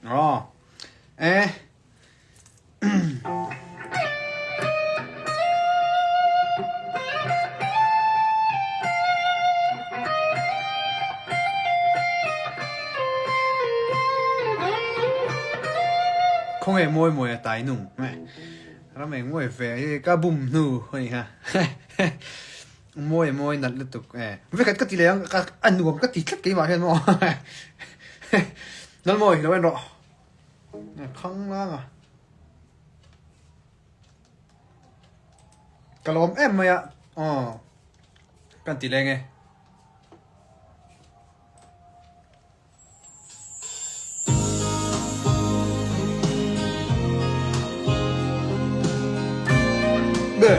Aw. E. Khawnge mawi mawi a tai nung. Ram eng mawi ve hi ka bum hnu a ni kha. Mawi mawi nalh lutuk e. Vekhat ka ti leh ang ka a nuam ka ti tlat keimah hian maw. Nalmawi lo en rawh. Khang lang a. Ka lawm em mai a. Aw. Kan ti leng e. Be.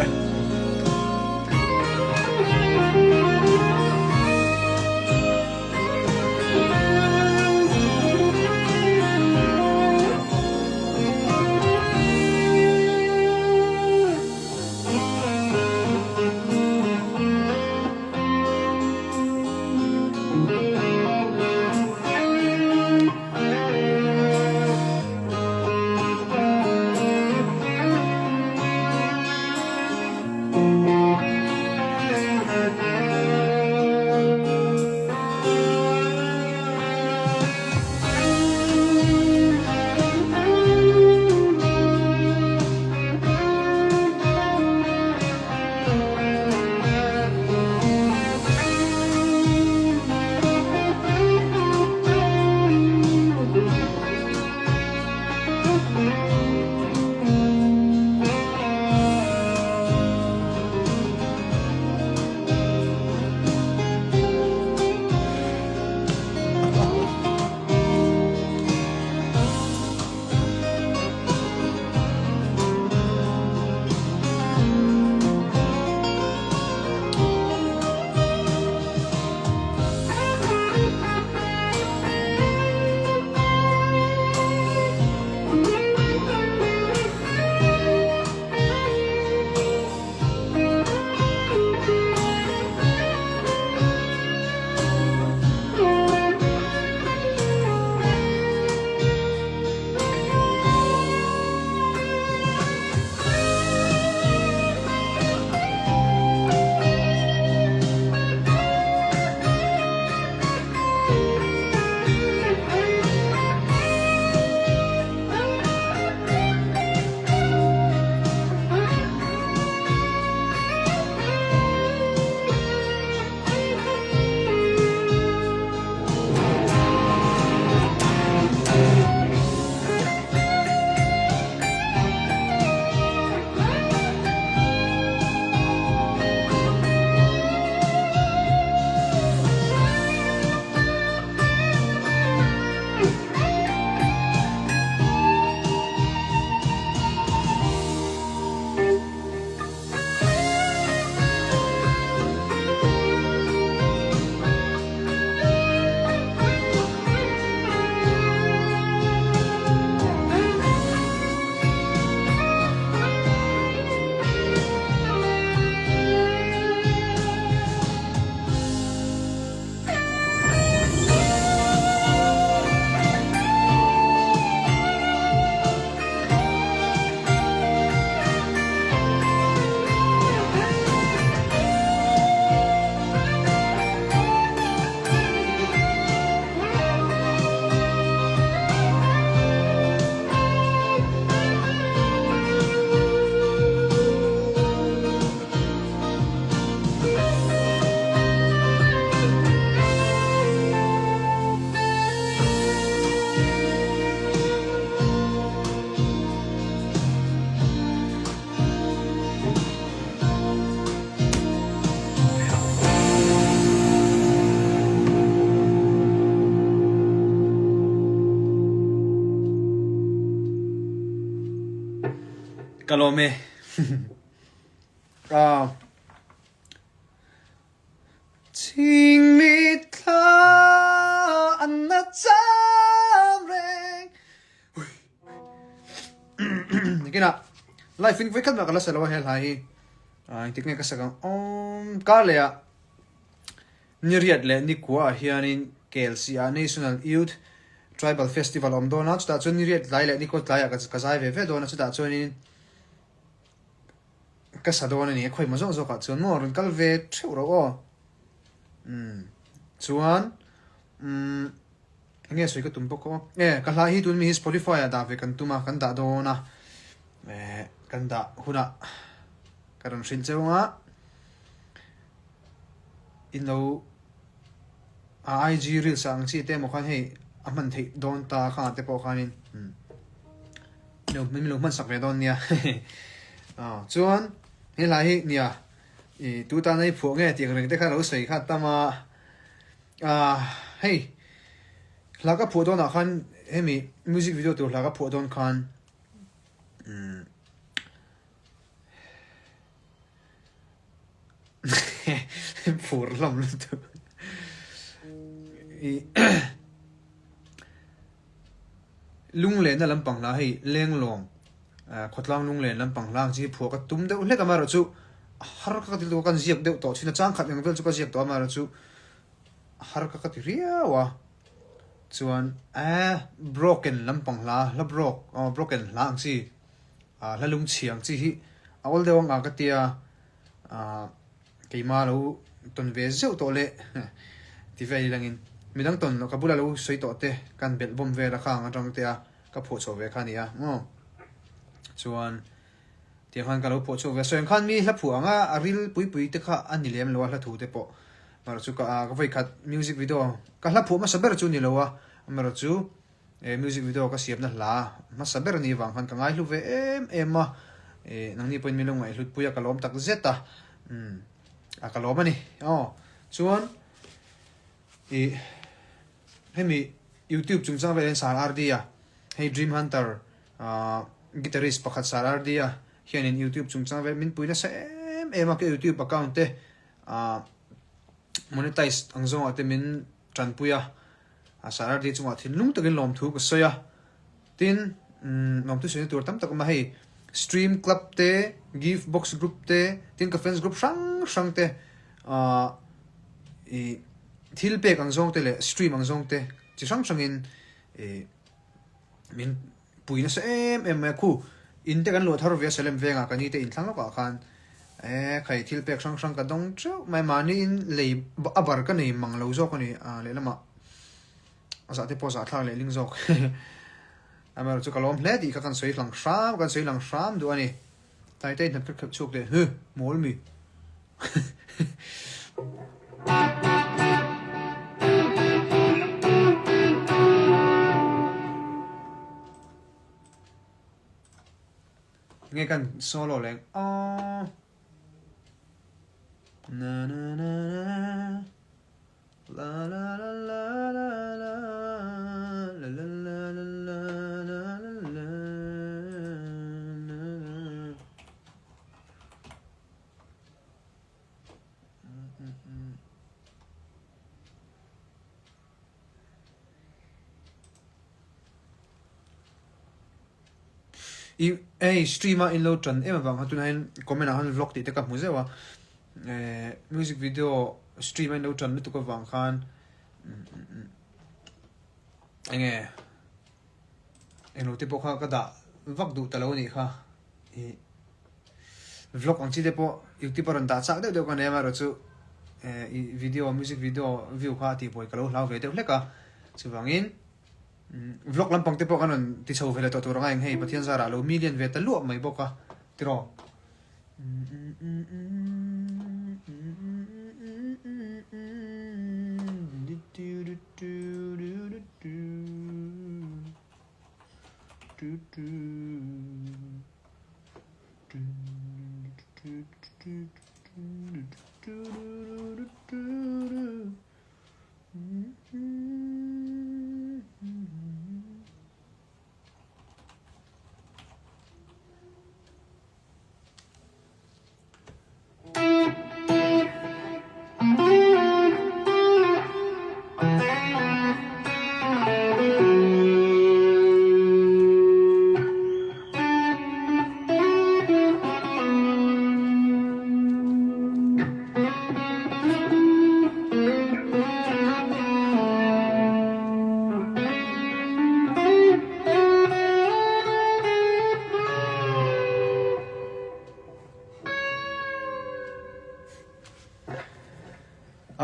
Ka lawm e. Ah. Chingmi thla an na cham reng. Nikinah live in vawikhat mah ka la sa lo a he hla hi. Ah engtik nge ka sak ang awm kar leh ah ni riat leh ni kua ah hianin KLC ah National Youth. Tribal Festival a awm dawn a, chutah chuan niriat tlai leh nikawt tlaiah ka zai ve ve dawn a, chutah chuanin ka sa dawn a ni a, khawimaw zawk zawkah chuan maw rawn kal ve theuh rawh aw. Umm chuan umm eng nge sawi ka tum bawk aw, e ka hla hi tun mi hi Spotify ah dah ve kan tum a, kan dah dawn a, eh kan dah hunah ka rawn hrilh cheu ang a, in lo. A IG reels ah ang chi te emaw khan hei a hman theih dawn ta khangah te pawh khanin min lo hman sak ve dawn nia chuan he hlai hi nia ih tu tana i phuah nge tih ang reng te kha lo sawi kha tam a ah hei hla ka phuah dawnah khan hemi music video tur hla ka phuah dawn khan umm. Phur hlawm lutuk. Lunglenna lampang hla hei Lenglawng khawtlang lunglen lampang hla ang chi hi phuah ka tum deuh hlek a amaherawhchu a har ka ti lutuk a kan ziak deuh tawh thin a changkhat eng vel chu ka ziak tawh a amaherawhchu a har ka ka ti riau a chuan eh broken lampang hla hla broke aw broken hla ang chi. Ah hla lungchhi ang chi hi a awl deuh ang a ka tia ah keima lo tawn ve zeuh tawh leh ti vel ilangin midang tawn loh ka bula lo sawi tawh te kan belh bawm vel a khang atang te a ka phuah chhuah ve kha a ni a maw chuan tiang khan ka lo phuah chhuak ve a sawi ang khan mi hla phuah ang a a ril pui pui te kha a ni lem lo a hla thu te pawh amaherawhchu ka ah ka vawikhat music video ka hla phuah hmasa ber chu a ni lo a amaherawhchu He music video ka siamna hla hmasa ber ni vang khan ka ngaihlu ve em em a, eh nangni pawhin min lo ngaihhlut pui a ka lawm tak zet a, umm a ka lawm a ni aw. Chuan ih hemi youtube chungchang velah hian Sir RD a hei Dream Hunter ah guitarist pakhat Sir RD a hianin youtube chungchang vel min pui nasa em em a ka youtube account te ah monetize ang zawngah te min tanpui a. A Sarardi chungah thinlung takin lawmthu ka sawi a, tin lawmthu sawina tur tam tak a awm a, hei stream club te, give box group te, tin ka fans group hrang hrang te ahh ih thil pek ang zawng te leh stream ang zawng te chi hrang hrangin ih min pui nasa em em mai a, khu in te kan luah thar ve a Salem vengah ka ni te inthlang lawkah khan eh khai thil pek hrang hrang ka dawng teuh mai mahni in lei a bar ka nei mang lo zawk a ni ah lehlamah a zah te pawh zah thlak leh ling zawk amaherawhchu ka lawm hle tih kha kan sawi hlang hram kan sawi lang hram duh a ni tlai te in hnat khat khat chhuak leh huh mawl mi. Nge kan solo leng aww na na na na la la la la la la la la la la la la la I hei stream a in lo tan em avang khan tunah hian comment ah khan vlog tih te ka hmu zeuh a eh music video stream a in lo tan lutuk avang khan eng nge englo te pawh kha ka dah vak duh ta lo a nih kha ih. Vlog ang chi te pawh youtube a rawn dah chak deuh deuh ka nei a amaherawhchu eh ih video music video view kha a tihbuai ka lo hlau ve deuh hlek a chuvangin vlog lampang te pawh kan rawn ti chho ve leh tawh tur anga eng hei Pathian zarah lo million ve ta luah mai bawk a tiraw.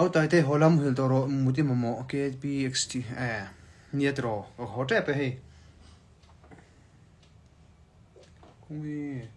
Au Taite haw lam muhil tawh rawh mut i mamawh KPXT eh nia tiraw ka haw tep e hei. Khawnge.